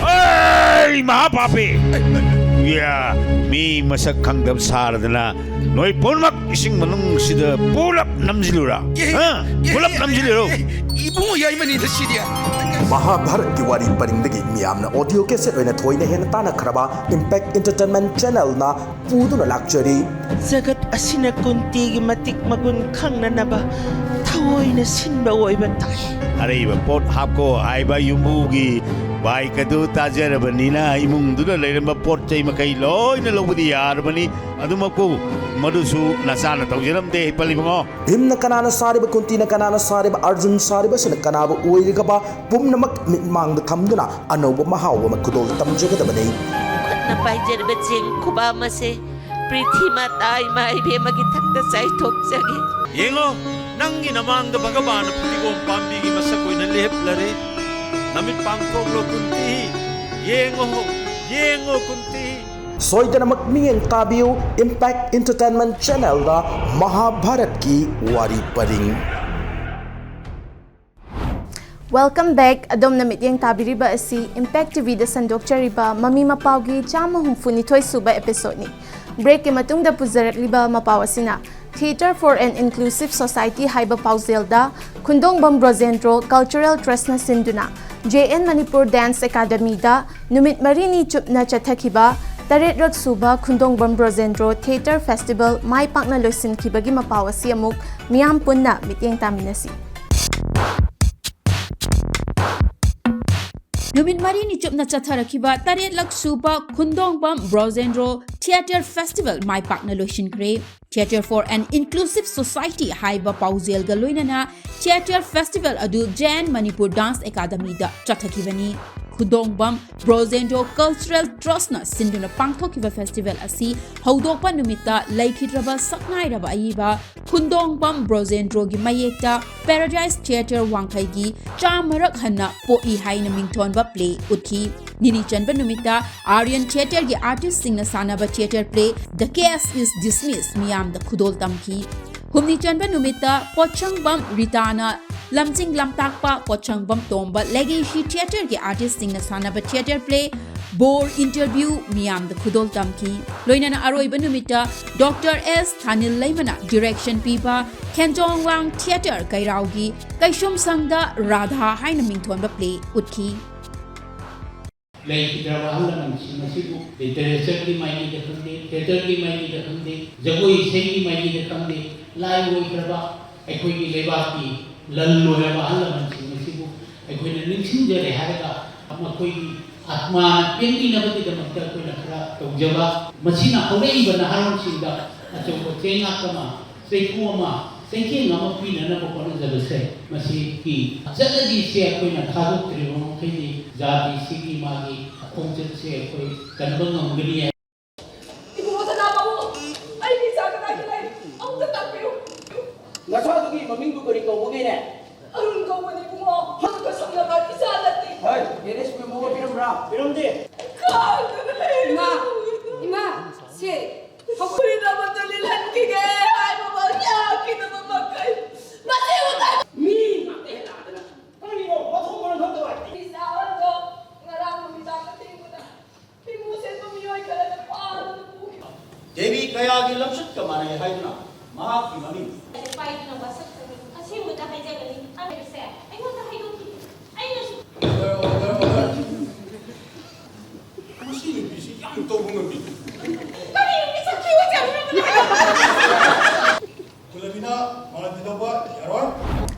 ꯑꯩ ꯃꯍꯥꯄꯥꯄꯤ! ꯌꯥ, ꯃꯤ ꯃꯁꯛ ꯈꯪꯗꯕ ꯁꯥꯔꯗꯅ ꯅꯣꯏ ꯄꯨꯝꯅꯃꯛ ꯏꯁꯤꯡ ꯃꯅꯨꯡꯁꯤꯗ ꯄꯨꯂꯞ ꯅꯝꯁꯤꯜꯂꯨꯔꯥ? ꯍꯥ? ꯄꯨꯂꯞ ꯅꯝꯁꯤꯜꯂꯨꯔꯣ? ꯏꯕꯨꯡꯉꯣ ꯌꯥꯏꯃꯅꯤꯗ ꯁꯤꯗꯤ꯫ ꯃꯍꯥꯚꯥꯔꯠꯀꯤ ꯋꯥꯔꯤ ꯄꯔꯤꯡꯗꯒꯤ ꯃꯤꯌꯥꯝꯅ audio cassette ꯑꯣꯏꯅ ꯊꯣꯏꯅ ꯍꯦꯟꯅ ꯇꯥꯟꯅꯈ꯭ꯔꯕ Impact Entertainment Channelꯅ ꯄꯨꯗꯨꯅ ꯂꯥꯛꯆꯔꯤ꯫ ꯖꯒꯠ ꯑꯁꯤꯅ ꯀꯨꯟꯇꯤꯒꯤ ꯃꯇꯤꯛ ꯃꯒꯨꯟ ꯈꯪꯅꯅꯕ ꯊꯑꯣꯏꯅ ꯁꯤꯟꯕ ꯑꯣꯏꯕ ꯇꯥꯏ꯫ ꯑꯔꯩꯕ ꯄꯣꯠ ꯍꯥꯞꯀꯣ ꯍꯥꯏꯕ ꯌꯨꯝꯕꯨꯒꯤ bike ꯑꯗꯨ ꯇꯥꯖꯔꯕꯅꯤꯅ ꯏꯃꯨꯡꯗꯨꯗ ꯂꯩꯔꯝꯕ ꯄꯣꯠ ꯆꯩ ꯃꯈꯩ ꯂꯣꯏꯅ ꯂꯧꯕꯗꯤ ꯌꯥꯔꯕꯅꯤ꯫ ꯑꯗꯨꯃꯛꯄꯨ ꯃꯗꯨꯁꯨ ꯅꯆꯥꯅ ꯇꯧꯖꯔꯝꯗꯦ ꯍꯤꯄꯜ ꯏꯕꯨꯡꯉꯣ꯫ ꯚꯤꯝꯅ ꯀꯅꯥꯅ ꯁꯥꯔꯤꯕ, ꯀꯨꯟꯇꯤꯅ ꯀꯅꯥꯅ ꯁꯥꯔꯤꯕ, ꯑꯔꯖꯨꯟ ꯁꯥꯔꯤꯕꯁꯤꯅ ꯀꯅꯥꯕꯨ ꯑꯣꯏꯔꯤꯒꯕ ꯄꯨꯝꯅꯃꯛ ꯃꯤꯠꯃꯥꯡꯗ ꯊꯝꯗꯨꯅ ꯑꯅꯧꯕ ꯃꯍꯥꯎ ꯑꯃ ꯈꯨꯗꯣꯜ ꯇꯝꯖꯒꯗꯕꯅꯤ꯫ ꯈꯨꯠꯅ ꯄꯥꯏꯖꯔꯤꯕ ꯆꯦꯡ ꯈꯨꯕꯥꯝ ꯑꯁꯦ ꯄ꯭ꯔꯤꯊꯤ ꯃꯥꯇꯥ ꯏꯃꯥ ꯏꯕꯦꯝꯃꯒꯤ ꯊꯛꯇ ꯆꯥꯏꯊꯣꯛꯆꯒꯦ꯫ ꯌꯦꯡꯉꯣ, ꯅꯪꯒꯤ ꯅꯃꯥꯡꯗ ꯚꯒꯕꯥꯟ ꯐꯗꯤꯒꯣꯝ ꯄꯥꯝꯕꯤꯒꯤ ꯃꯁꯛ ꯑꯣꯏꯅ ꯂꯦꯞꯂꯔꯦ꯫ ꯅꯃꯤꯠ ꯄꯥꯡꯊꯣꯛꯂꯣ ꯀꯨꯟꯇꯤ, ꯌꯦꯡꯉꯣ, ꯌꯦꯡꯉꯣ ꯀꯨꯟꯇꯤ꯫ ꯁꯣꯏꯗꯅꯃꯛ ꯃꯤꯠꯌꯦꯡ ꯇꯥꯕꯤꯌꯨ Impact Entertainment Channelꯗ ꯃꯍꯥꯚꯥꯔꯠꯀꯤ ꯋꯥꯔꯤ ꯄꯔꯤꯡ꯫ Welcome back. ꯑꯗꯣꯝꯅ ꯃꯤꯠꯌꯦꯡ ꯇꯥꯕꯤꯔꯤꯕ ꯑꯁꯤ Impact TVꯗ ꯁꯟꯗꯣꯛꯆꯔꯤꯕ ꯃꯃꯤ ꯃꯄꯥꯎꯒꯤ ꯆꯥꯝꯃ ꯍꯨꯝꯐꯨ ꯅꯤꯊꯣꯏ ꯁꯨꯕ episodeꯅꯤ꯫ Breakꯀꯤ ꯃꯇꯨꯡꯗ ꯄꯨꯖꯔꯛꯂꯤꯕ ꯃꯄꯥꯎ ꯑꯁꯤꯅ Theatre for an Inclusive Society ꯍꯥꯏꯕ ꯄꯥꯎꯖꯦꯜꯗ ꯈꯨꯟꯗꯣꯡꯕꯝ ꯕ꯭ꯔꯣꯖꯦꯟꯗ꯭ꯔꯣ Cultural Trustꯅ ꯁꯤꯟꯗꯨꯅ J N Manipur Dance Academyꯗ ꯅꯨꯃꯤꯠ ꯃꯔꯤꯅꯤ ꯆꯨꯞꯅ ꯆꯠꯊꯈꯤꯕ ꯇꯔꯦꯠꯔꯛ ꯁꯨꯕ ꯈꯨꯟꯗꯣꯡꯕꯝ ꯕ꯭ꯔꯣꯖꯦꯟꯗ꯭ꯔꯣ Theatre Festival ꯃꯥꯏ ꯄꯥꯛꯅ ꯂꯣꯏꯁꯤꯟꯈꯤꯕꯒꯤ ꯃꯄꯥꯎ ꯑꯁꯤ ꯑꯃꯨꯛ ꯃꯤꯌꯥꯝ ꯄꯨꯟꯅ ꯃꯤꯠꯌꯦꯡ ꯇꯥꯃꯤꯟꯅꯁꯤ꯫ ꯅꯨꯃꯤꯠ ꯃꯔꯤꯅꯤ ꯆꯨꯞꯅ ꯆꯠꯊꯔꯛꯈꯤꯕ ꯇꯔꯦꯠꯂꯛ ꯁꯨꯕ ꯈꯨꯟꯗꯣꯡꯕꯝ ꯕ꯭ꯔꯣꯖꯦꯟꯗ꯭ꯔꯣ Theatre Festival ꯃꯥꯏ ꯄꯥꯛꯅ ꯂꯣꯏꯁꯤꯟꯈ꯭ꯔꯦ꯫ Theatre for an Inclusive Society ꯍꯥꯏꯕ ꯄꯥꯎꯖꯦꯜꯒ ꯂꯣꯏꯅꯅ Theatre Festival ꯑꯗꯨ J N Manipur Dance Academyꯗ ꯆꯠꯊꯈꯤꯕꯅꯤ꯫ ꯈꯨꯟꯗꯣꯡꯕꯝ ꯕ꯭ꯔꯣꯖꯦꯟꯗ꯭ꯔꯣ Cultural Trustꯅ ꯁꯤꯟꯗꯨꯅ ꯄꯥꯡꯊꯣꯛꯈꯤꯕ festival ꯑꯁꯤ ꯍꯧꯗꯣꯛꯄ ꯅꯨꯃꯤꯠꯇ ꯂꯩꯈꯤꯗ꯭ꯔꯕ ꯁꯛꯅꯥꯏꯔꯕ ꯑꯏꯕ ꯈꯨꯟꯗꯣꯡꯕꯝ ꯕ꯭ꯔꯣꯖꯦꯟꯗ꯭ꯔꯣꯒꯤ ꯃꯌꯦꯛꯇ Paradise Theatre ꯋꯥꯡꯈꯩꯒꯤ ꯆꯥꯝꯃꯔꯛ ꯍꯟꯅ ꯄꯣꯛꯏ ꯍꯥꯏꯅ ꯃꯤꯡꯊꯣꯟꯕ play ꯎꯠꯈꯤ꯫ ꯅꯤꯅꯤ ꯆꯟꯕ ꯅꯨꯃꯤꯠꯇ Aryan Theatreꯒꯤ artistꯁꯤꯡꯅ ꯁꯥꯟꯅꯕ theatre play The Case is Dismissed ꯃꯤꯌꯥꯝꯗ ꯈꯨꯗꯣꯜ ꯇꯝꯈꯤ꯫ ꯍꯨꯝꯅꯤ ꯆꯟꯕ ꯅꯨꯃꯤꯠꯇ ꯄꯣꯠꯁꯪꯕꯝ ꯔꯤꯇꯥꯅ ꯂꯝꯖꯤꯡ ꯂꯝꯇꯥꯛꯄ ꯄꯣꯠꯁꯪꯕꯝ ꯇꯣꯝꯕ Legacy Theatreꯒꯤ artistꯁꯤꯡꯅ ꯁꯥꯟꯅꯕ theatre play ꯕꯣꯔ Interview ꯃꯤꯌꯥꯝꯗ ꯈꯨꯗꯣꯜ ꯇꯝꯈꯤ꯫ ꯂꯣꯏꯅꯅ ꯑꯔꯣꯏꯕ ꯅꯨꯃꯤꯠꯇ Doctor S ꯊꯥꯅꯤꯜ ꯂꯩꯃꯅ direction ꯄꯤꯕ ꯈꯦꯟꯖꯣꯡꯂꯥꯡ Theatre ꯀꯩꯔꯥꯎꯒꯤ ꯀꯩꯁꯨꯝꯁꯪꯗ ꯔꯥꯙꯥ ꯍꯥꯏꯅ ꯃꯤꯡꯊꯣꯟꯕ play ꯎꯠꯈꯤ꯫ ꯂꯩꯈꯤꯗ꯭ꯔꯕ ꯑꯍꯜ ꯂꯃꯟꯁꯤꯡ ꯑꯁꯤꯕꯨ literatureꯒꯤ ꯃꯥꯏꯀꯩꯗ ꯈꯪꯗꯦ, theatreꯒꯤ ꯃꯥꯏꯀꯩꯗ ꯈꯪꯗꯦ, ꯖꯒꯣꯏ ꯏꯁꯩꯒꯤ ꯃꯥꯏꯀꯩꯗ ꯈꯪꯗꯦ, ꯂꯥꯏ ꯑꯣꯏꯈ꯭ꯔꯕ ꯑꯩꯈꯣꯏꯒꯤ ꯂꯩꯕꯥꯛꯀꯤ ꯂꯟ ꯂꯣꯏꯔꯕ ꯑꯍꯜ ꯂꯃꯟꯁꯤꯡ ꯑꯁꯤꯕꯨ ꯑꯩꯈꯣꯏꯅ ꯅꯤꯡꯁꯤꯡꯖꯔꯦ ꯍꯥꯏꯔꯒ ꯃꯈꯣꯏꯒꯤ ꯑꯥꯠꯃꯥꯅ ꯄꯦꯟꯕꯤꯅꯕꯒꯤꯗꯃꯛꯇ ꯑꯩꯈꯣꯏꯅ ꯈꯔ ꯇꯧꯖꯕ, ꯃꯁꯤꯅ ꯍꯧꯔꯛꯏꯕ ꯅꯍꯥꯔꯣꯜꯁꯤꯡꯗ ꯑꯆꯧꯕ ꯆꯩꯉꯥꯛ ꯑꯃ, ꯆꯩꯐꯨ ꯑꯃ, ꯆꯩꯊꯦꯡ ꯑꯃ ꯄꯤꯅꯅꯕ ꯍꯣꯠꯅꯖꯕꯁꯦ, ꯃꯁꯤꯒꯤ ꯆꯠꯅꯕꯤꯁꯦ ꯑꯩꯈꯣꯏꯅ ꯊꯥꯗꯣꯛꯇ꯭ꯔꯤꯕ ꯃꯈꯩꯗꯤ ꯖꯥꯇꯤꯁꯤꯒꯤ ꯃꯥꯒꯤ ꯈꯣꯡꯆꯠꯁꯦ ꯑꯩꯈꯣꯏ ꯀꯟꯕ ꯉꯝꯒꯅꯤ ꯍꯥꯏ꯫ ꯏꯕꯨꯡꯉꯣ ꯁꯅꯥꯃꯍꯨ, ꯑꯩꯒꯤ ꯏꯆꯥ ꯀꯗꯥꯏꯗ ꯂꯩ? ꯑꯃꯨꯛꯇ ꯇꯥꯛꯄꯤꯌꯨ꯫ ꯅꯆꯥꯗꯨꯒꯤ ꯃꯃꯤꯡꯗꯨ ꯀꯔꯤ ꯀꯧꯕꯒꯦꯅꯦ? ꯑꯔꯨꯟ ꯀꯧꯕꯅꯤ ꯏꯕꯨꯡꯉꯣ꯫ ꯃꯗꯨꯒ ꯁꯝꯅꯕ ꯏꯆꯥ ꯅꯠꯇꯦ꯫ ꯍꯩ, marriage memorandum ꯄꯤꯔꯝꯕ꯭ꯔꯥ? ꯄꯤꯔꯝꯗꯦ꯫ ꯀꯥꯏꯗꯅ ꯂꯩ? ꯏꯃꯥ! ꯁꯦ, ꯐꯨꯔꯤꯠ ꯑꯃꯠꯇ ꯂꯤꯠꯍꯟꯈꯤꯒꯦ ꯍꯥꯏꯕ ꯃꯛ ꯌꯥꯈꯤꯗꯕ ꯃꯈꯩ ꯃꯁꯤꯕꯨ ꯀꯔꯤ ꯃꯤ ꯉꯥꯛꯇ ꯍꯦꯜꯂꯛꯑꯗꯅ ꯀꯔꯤꯅꯣ ꯃꯊꯣꯡ ꯃꯔꯝ ꯈꯪꯗꯕ ꯍꯥꯏꯗꯤ? ꯏꯆꯥ ꯑꯗꯣ ꯉꯔꯥꯡ ꯅꯨꯃꯤꯗꯥꯡ ꯑꯊꯦꯡꯕꯗ ꯏꯃꯨꯡ ꯁꯦꯟꯕ ꯃꯤꯑꯣꯏ ꯈꯔꯅ ꯐꯥꯗꯨꯅ ꯄꯨꯈꯤ꯫ ꯗꯦꯕꯤ ꯀꯌꯥꯒꯤ ꯂꯝꯆꯠꯀ ꯃꯥꯟꯅꯩ ꯍꯥꯏꯗꯨꯅ ꯃꯍꯥꯛꯀꯤ ꯃꯃꯤꯡ ꯄꯥꯏꯗꯨꯅ ꯋꯥꯁꯛꯆꯒꯅꯤ꯫ ꯑꯁꯦꯡꯕꯗ ꯍꯥꯏꯖꯒꯅꯤ꯫ ꯑꯩꯁꯦ ꯑꯩꯉꯣꯟꯗ ꯍꯥꯏꯗꯣꯛꯈꯤ꯫ ꯑꯩꯅꯁꯨ ꯑꯣꯔꯗꯔ, ꯑꯣꯔꯗꯔ, ꯑꯣꯔꯗꯔ꯫ ꯃꯁꯤ ꯅꯨꯄꯤꯁꯤ ꯌꯥꯝ ꯇꯧꯕ ꯉꯝꯃꯤ꯫ ꯀꯔꯤ ꯃꯤꯁꯛ ꯊꯤꯕ ꯆꯪꯉꯛꯄꯅꯣ? ꯀꯨꯂꯕꯤꯅ ꯃꯔꯛ ꯊꯤꯗꯣꯛꯄ ꯌꯥꯔꯣꯏ꯫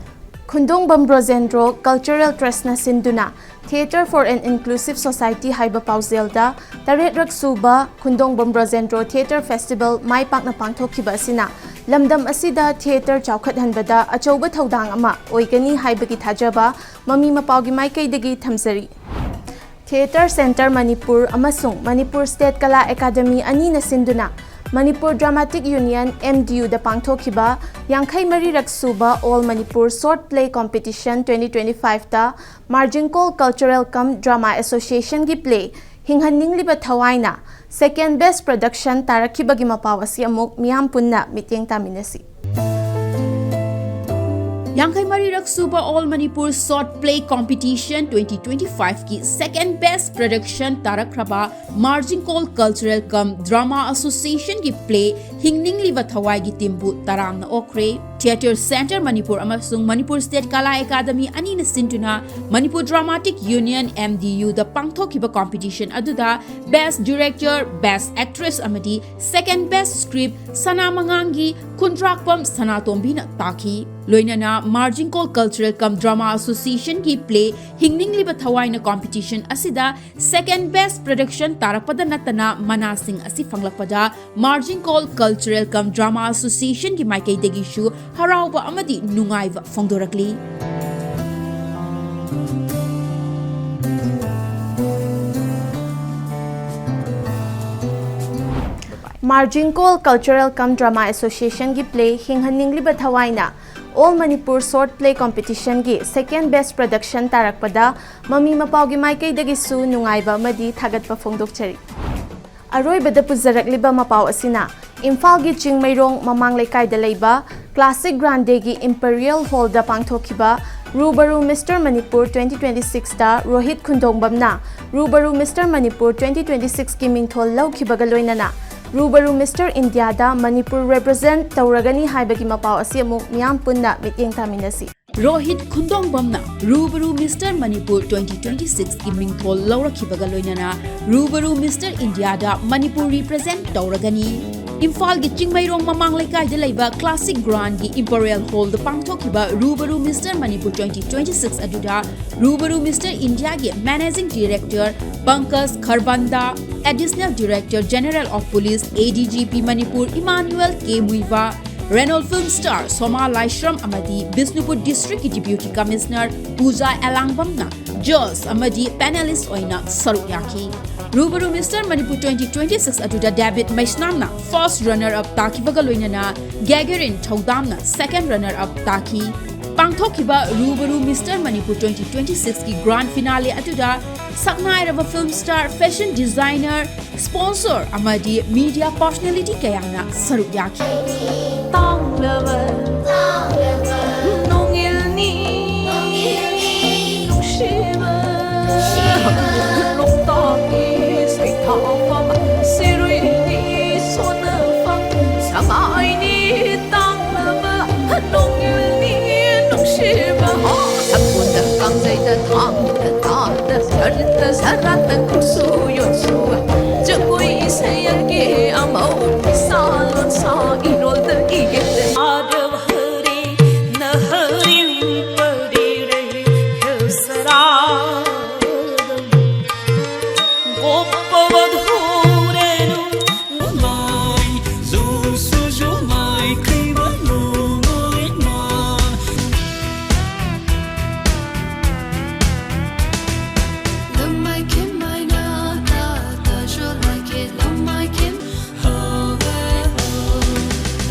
ꯈꯨꯟꯗꯣꯡꯕꯝ ꯕ꯭ꯔꯣꯖꯦꯟꯗ꯭ꯔꯣ ꯀꯜꯆꯔꯦꯜ ꯇ꯭ꯔꯁꯅ ꯁꯤꯟꯗꯨꯅ Theatre for an Inclusive Society ꯍꯥꯏꯕ ꯄꯥꯎꯖꯦꯜꯗ ꯇꯔꯦꯠꯔꯛ ꯁꯨꯕ ꯈꯨꯟꯗꯣꯡꯕꯝ ꯕ꯭ꯔꯣꯖꯦꯟꯗ꯭ꯔꯣ ꯊꯤꯌꯦꯇꯔ ꯐꯦꯁꯇꯤꯚꯦꯜ ꯃꯥꯏ ꯄꯥꯛꯅ ꯄꯥꯡꯊꯣꯛꯈꯤꯕ ꯑꯁꯤꯅ ꯂꯝꯗꯝ ꯑꯁꯤꯗ ꯊꯤꯌꯦꯇꯔ ꯆꯥꯎꯈꯠꯍꯟꯕꯗ ꯑꯆꯧꯕ ꯊꯧꯗꯥꯡ ꯑꯃ ꯑꯣꯏꯒꯅꯤ ꯍꯥꯏꯕꯒꯤ ꯊꯥꯖꯕ ꯃꯃꯤ ꯃꯄꯥꯎꯒꯤ ꯃꯥꯏꯀꯩꯗꯒꯤ ꯊꯝꯖꯔꯤ꯫ ꯊꯤꯌꯦꯇꯔ ꯁꯦꯟꯇꯔ ꯃꯅꯤꯄꯨꯔ ꯑꯃꯁꯨꯡ ꯃꯅꯤꯄꯨꯔ ꯁ꯭ꯇꯦꯠ ꯀꯂꯥ ꯑꯦꯀꯥꯗꯃꯤ ꯑꯅꯤꯅ ꯁꯤꯟꯗꯨꯅ ꯃꯅꯤꯄꯨꯔ ꯗ꯭ꯔꯥꯃꯥꯇꯤꯛ ꯌꯨꯅꯤꯌꯟ, MDU ꯗ ꯄꯥꯡꯊꯣꯛꯈꯤꯕ ꯌꯥꯡꯈꯩ ꯃꯔꯤꯔꯛ ꯁꯨꯕ All Manipur Short Play Competition twenty twenty-five ꯇ ꯃꯥꯔꯖꯤꯡꯀꯣꯜ ꯀꯜꯆꯔꯦꯜ ꯀꯝ ꯗ꯭ꯔꯥꯃꯥ ꯑꯦꯁꯣꯁꯤꯌꯦꯁꯟꯒꯤ ꯄ꯭ꯂꯦ ꯍꯤꯡꯍꯟꯅꯤꯡꯂꯤꯕ ꯊꯋꯥꯏꯅ second best production ꯇꯥꯔꯛꯈꯤꯕꯒꯤ ꯃꯄꯥꯎ ꯑꯁꯤ ꯑꯃꯨꯛ ꯃꯤꯌꯥꯝ ꯄꯨꯟꯅ ꯃꯤꯠꯌꯦꯡ ꯇꯥꯃꯤꯟꯅꯁꯤ꯫ ꯌꯥꯡꯈꯩ ꯃꯔꯤꯔꯛ ꯁꯨꯕ All Manipur Short Play Competition twenty twenty-five ꯀꯤ second best production ꯇꯥꯔꯛꯈ꯭ꯔꯕ ꯃꯥꯔꯖꯤꯡꯀꯣꯜ cultural cum drama ꯑꯦꯁꯣꯁꯤꯌꯦꯁꯟꯒꯤ ꯄ꯭ꯂꯦ ꯍꯤꯡꯅꯤꯡꯂꯤꯕ ꯊꯋꯥꯏꯒꯤ ꯇꯤꯝꯕꯨ ꯇꯔꯥꯝꯅ ꯑꯣꯛꯈ꯭ꯔꯦ꯫ ꯊꯤꯌꯦꯇꯔ ꯁꯦꯟꯇꯔ ꯃꯅꯤꯄꯨꯔ ꯑꯃꯁꯨꯡ ꯃꯅꯤꯄꯨꯔ ꯁ꯭ꯇꯦꯠ ꯀꯂꯥ ꯑꯦꯀꯥꯗꯃꯤ ꯑꯅꯤꯅ ꯁꯤꯟꯗꯨꯅ ꯃꯅꯤꯄꯨꯔ ꯗ꯭ꯔꯥꯃꯥꯇꯤꯛ ꯌꯨꯅꯤꯌꯟ, MDU ꯗ ꯄꯥꯡꯊꯣꯛꯈꯤꯕ ꯀꯝꯄꯤꯇꯤꯁꯟ ꯑꯗꯨꯗ Best Director, Best Actress ꯑꯃꯗꯤ Second Best Script ꯁꯅꯥ ꯃꯉꯥꯡꯒꯤ ꯈꯨꯟꯗ꯭ꯔꯥꯛꯄꯝ ꯁꯅꯥꯇꯣꯝꯕꯤꯅ ꯇꯥꯈꯤ꯫ ꯂꯣꯏꯅꯅ ꯃꯥꯔꯖꯤꯡꯀꯣꯜ ꯀꯜꯆꯔꯦꯜ ꯀꯝ ꯗ꯭ꯔꯥꯃꯥ ꯑꯦꯁꯣꯁꯤꯌꯦꯁꯟꯒꯤ ꯄ꯭ꯂꯦ ꯍꯤꯡꯅꯤꯡꯂꯤꯕ ꯊꯋꯥꯏꯅ ꯀꯝꯄꯤꯇꯤꯁꯟ ꯑꯁꯤꯗ second best production ꯇꯥꯔꯛꯄꯗ ꯅꯠꯇꯅ ꯃꯅꯥꯁꯤꯡ ꯑꯁꯤ ꯐꯪꯂꯛꯄꯗ ꯃꯥꯔꯖꯤꯡꯀꯣꯜ ꯀꯜꯆꯔꯦꯜ ꯀꯝ ꯗ꯭ꯔꯥꯃꯥ ꯑꯦꯁꯣꯁꯤꯌꯦꯁꯟꯒꯤ ꯃꯥꯏꯀꯩꯗꯒꯤꯁꯨ ꯍꯔꯥꯎꯕ ꯑꯃꯗꯤ ꯅꯨꯡꯉꯥꯏꯕ ꯐꯣꯡꯗꯣꯔꯛꯂꯤ꯫ ꯃꯥꯔꯖꯤꯡꯀꯣꯜ ꯀꯜꯆꯔꯦꯜ ꯀꯝ ꯗ꯭ꯔꯥꯃꯥ ꯑꯦꯁꯣꯁꯤꯌꯦꯁꯟꯒꯤ ꯄ꯭ꯂꯦ ꯍꯤꯡꯍꯟꯅꯤꯡꯂꯤꯕ ꯊꯋꯥꯏꯅ All Manipur Short Play Competition ꯒꯤ second best production ꯇꯥꯔꯛꯄꯗ ꯃꯃꯤ ꯃꯄꯥꯎꯒꯤ ꯃꯥꯏꯀꯩꯗꯒꯤꯁꯨ ꯅꯨꯡꯉꯥꯏꯕ ꯑꯃꯗꯤ ꯊꯥꯒꯠꯄ ꯐꯣꯡꯗꯣꯛꯆꯔꯤ꯫ ꯑꯔꯣꯏꯕꯗ ꯄꯨꯖꯔꯛꯂꯤꯕ ꯃꯄꯥꯎ ꯑꯁꯤꯅ ꯏꯝꯐꯥꯜꯒꯤ ꯆꯤꯡꯃꯩꯔꯣꯡ ꯃꯃꯥꯡ ꯂꯩꯀꯥꯏꯗ ꯂꯩꯕ ꯀ꯭ꯂꯥꯁꯤꯛ ꯒ꯭ꯔꯥꯟꯗꯦꯒꯤ ꯏꯝꯄꯔꯤꯌꯦꯜ ꯍꯣꯜꯗ ꯄꯥꯡꯊꯣꯛꯈꯤꯕ Rubaru mister Manipur twenty twenty ꯁꯤꯛꯁꯇ ꯔꯣꯍꯤꯠ ꯈꯨꯟꯗꯣꯡꯕꯝꯅ Rubaru mister Manipur twenty twenty ꯁꯤꯛꯁꯀꯤ ꯃꯤꯡꯊꯣꯜ ꯂꯧꯈꯤꯕꯒ ꯂꯣꯏꯅꯅ ꯔꯨꯕꯔꯨ ꯃꯤꯁꯇꯔ ꯏꯟꯗꯤꯌꯥꯗ ꯃꯅꯤꯄꯨꯔ ꯔꯦꯄ꯭ꯔꯖꯦꯟꯠ ꯇꯧꯔꯒꯅꯤ ꯍꯥꯏꯕꯒꯤ ꯃꯄꯥꯎ ꯑꯁꯤ ꯑꯃꯨꯛ ꯃꯤꯌꯥꯝ ꯄꯨꯟꯅ ꯃꯤꯠꯌꯦꯡ ꯊꯥꯃꯤꯟꯅꯁꯤ꯫ ꯔꯣꯍꯤꯠ ꯈꯨꯟꯗꯣꯡꯕꯝꯅ Rubaru mister Manipur twenty twenty ꯁꯤꯛꯁꯀꯤ ꯃꯤꯡꯊꯣꯜ ꯂꯧꯔꯛꯈꯤꯕꯒ ꯂꯣꯏꯅꯅ ꯔꯨꯕꯔꯨ ꯃꯤꯁꯇꯔ ꯏꯟꯗꯤꯌꯥꯗ ꯃꯅꯤꯄꯨꯔ ꯔꯤꯄ꯭ꯔꯖꯦꯟꯠ ꯇꯧꯔꯒꯅꯤ꯫ ꯏꯝꯐꯥꯜꯒꯤ ꯆꯤꯡꯃꯩꯔꯣꯡ ꯃꯃꯥꯡ ꯂꯩꯀꯥꯏꯗ ꯂꯩꯕ ꯀ꯭ꯂꯥꯁꯤꯛ ꯒ꯭ꯔꯥꯟꯒꯤ ꯏꯝꯄꯔꯤꯌꯦꯜ ꯍꯣꯜꯗ ꯄꯥꯡꯊꯣꯛꯈꯤꯕ Rubaru mister Manipur twenty twenty six ꯑꯗꯨꯗ ꯔꯨꯕꯔꯨ ꯃꯤꯁꯇꯔ ꯏꯟꯗꯤꯌꯥꯒꯤ managing director Pankaj Kharbanda, additional director general of police, A D G P Manipur Emmanuel K Muivah, Renol film star Soma Laishram ꯑꯃꯗꯤ ꯕꯤꯁꯅꯨꯄꯨꯔ ꯗꯤꯁꯇ꯭ꯔꯤꯛꯀꯤ ꯗꯤꯄ꯭ꯌꯨꯇꯤ ꯀꯃꯤꯁꯅꯔ ꯄꯨꯖꯥ ꯑꯦꯂꯥꯡꯕꯝꯅ ꯖꯖ ꯑꯃꯗꯤ ꯄꯦꯅꯦꯂꯤꯁ꯭ꯠ ꯑꯣꯏꯅ ꯁꯔꯨꯛ ꯌꯥꯈꯤ꯫ ꯔꯨꯕꯔꯨ mister Manipur twenty twenty six ꯑꯗꯨꯗ ꯗꯦꯕꯤꯠ ꯃꯩꯁꯅꯥꯝꯅ ꯐꯥꯔꯁꯠ ꯔꯟꯅꯔ ꯑꯞ ꯇꯥꯈꯤꯕꯒ ꯂꯣꯏꯅꯅ ꯒꯦꯒꯦꯔꯤꯟ ꯊꯧꯗꯥꯝꯅ ꯁꯦꯀꯦꯟꯗ ꯔꯟꯅꯔ ꯑꯞ ꯇꯥꯈꯤ꯫ ꯄꯥꯡꯊꯣꯛꯈꯤꯕ Rubaru mister Manipur twenty twenty ꯁꯤꯛꯁꯀꯤ ꯒ꯭ꯔꯥꯟ ꯐꯤꯅꯥꯂꯦ ꯑꯗꯨꯗ ꯁꯛꯅꯥꯏꯔꯕ film star, fashion designer, sponsor ꯑꯃꯗꯤ ꯃꯤꯗꯤꯌꯥ ꯄꯔꯁꯣꯅꯦꯂꯤꯇꯤ ꯀꯌꯥꯅ ꯁꯔꯨꯛ ꯌꯥꯈꯤ꯫ ꯇꯥꯡꯂꯕ ꯅꯣꯡꯏꯜꯅꯤ ꯅꯨꯡꯁꯤꯕ ꯂꯣꯛꯇꯥꯛꯀꯤ ꯁꯩꯊꯥꯐꯝ ꯁꯤꯔꯨꯏꯅꯤ ꯁꯣꯟꯅꯐꯝ ꯁꯉꯥꯏꯅꯤ ꯇꯥꯡꯂꯕ ꯅꯣꯡꯏꯜꯅꯤ ꯅꯨꯡꯁꯤꯕ ꯁꯛꯄꯨꯟꯗ ꯀꯥꯡꯖꯩꯗ ꯊꯥꯡꯗ ꯇꯥꯗ ꯁꯔꯠꯇ ꯁꯔꯥꯠꯇ ꯈꯨꯠꯁꯨ ꯌꯣꯠꯁꯨ ꯖꯒꯣꯏ ꯏꯁꯩ ꯑꯀꯦ ꯑꯃꯧ ꯐꯤꯁꯥ ꯂꯣꯟꯁꯥ ꯏꯔꯣꯜꯗ ꯏꯌꯦꯛꯇ ꯑꯥꯗ ꯍꯔꯤ ꯅꯍꯔꯤꯝ ꯄꯔꯤꯔꯦ ꯍꯦꯜꯁꯔꯥ ꯒꯣꯄ ꯋꯙꯨꯔꯦꯅꯨ ꯃꯥꯏ ꯖꯨꯁꯨ ꯖꯨꯃꯥꯏ ꯀꯩꯕ ꯂꯨꯃꯥꯏ ꯃꯥ ꯂꯨꯃꯥꯏ ꯈꯤꯝ ꯃꯥꯏꯅ ꯇꯥ ꯇꯥ ꯖꯨ ꯂꯥꯏ ꯈꯤ ꯂꯨꯃꯥꯏ ꯈꯤꯝ ꯍꯥ ꯍꯥ ꯍꯥ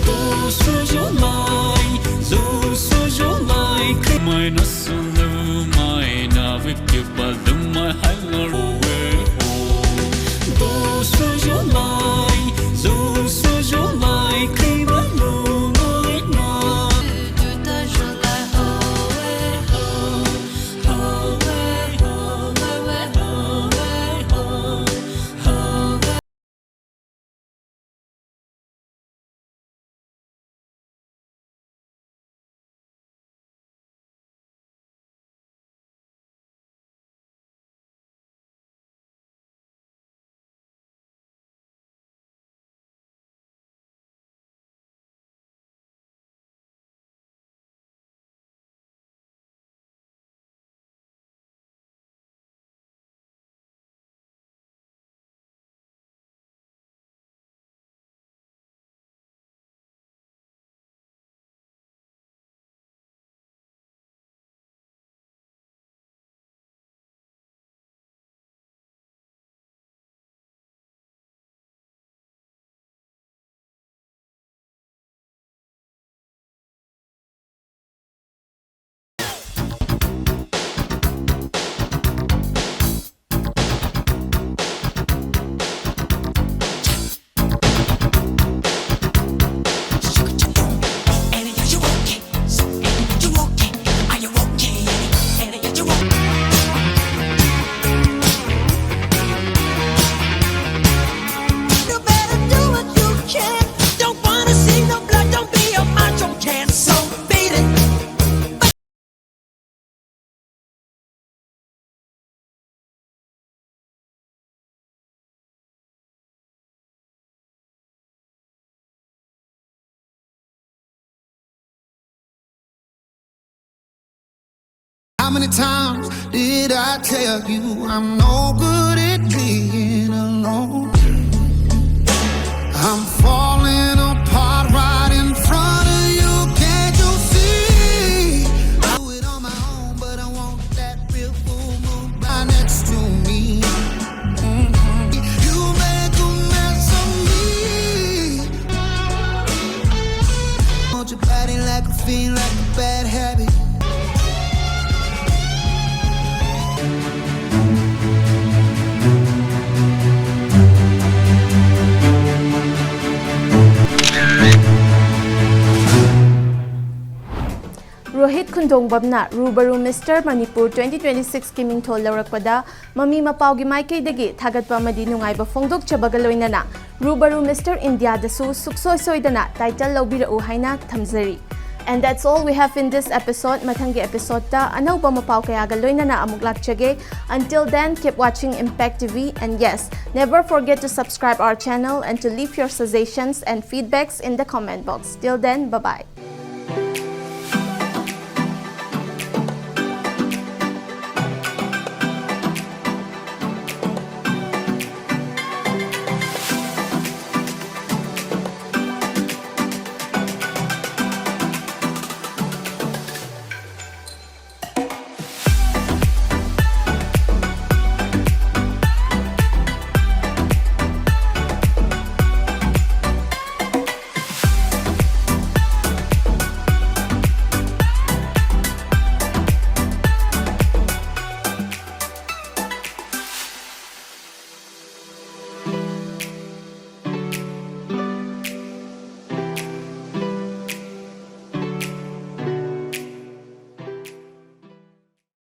ꯖꯨꯁꯨ ꯖꯨꯃꯥꯏ ꯖꯨꯁꯨ ꯖꯨꯃꯥꯏ ꯀꯩ ꯃꯥꯏꯅ ꯁꯨ ꯂꯨꯃꯥꯏ ꯅꯥ ꯋꯤꯛ ꯀꯤ ꯄ ꯂꯨꯃꯥꯏ ꯍꯥꯏ ꯂꯣ ꯔꯨ ꯋꯦ ꯍꯣ ꯖꯨꯁꯨ zoo How many times did I tell you I'm no good at being alone? I'm falling apart right in front of you. Can't you see? I do it on my own, but I want that real full moon right next to me. Mm-hmm. You make a mess of me. Want your body like a fiend, like a bad habit. Rohit ꯈꯨꯟꯗꯣꯡꯕꯝꯅ Rubaru mister Manipur twenty twenty-six ꯀꯤ ꯃꯤꯡꯊꯣꯜ ꯂꯧꯔꯛꯄꯗ ꯃꯃꯤ ꯃꯄꯥꯎꯒꯤ ꯃꯥꯏꯀꯩꯗꯒꯤ ꯊꯥꯒꯠꯄ ꯑꯃꯗꯤ ꯅꯨꯡꯉꯥꯏꯕ ꯐꯣꯡꯗꯣꯛꯆꯕꯒ ꯂꯣꯏꯅꯅ ꯔꯨꯕꯔꯨ mister ꯏꯟꯗꯤꯌꯥꯗꯁꯨ ꯁꯨꯛꯁꯣꯏ ꯁꯣꯏꯗꯅ ꯇꯥꯏꯇꯜ ꯂꯧꯕꯤꯔꯛꯎ ꯍꯥꯏꯅ ꯊꯝꯖꯔꯤ꯫ And that's all we have in this episode. ꯃꯊꯪꯒꯤ episode ꯇ ꯑꯅꯧꯕ ꯃꯄꯥꯎ ꯀꯌꯥꯒ ꯂꯣꯏꯅꯅ ꯑꯃꯨꯛ ꯂꯥꯛꯆꯒꯦ꯫ Until then, keep watching Impact T V, and yes, never forget to subscribe our channel and to leave your suggestions and feedbacks in the comment box. Till then, bye bye.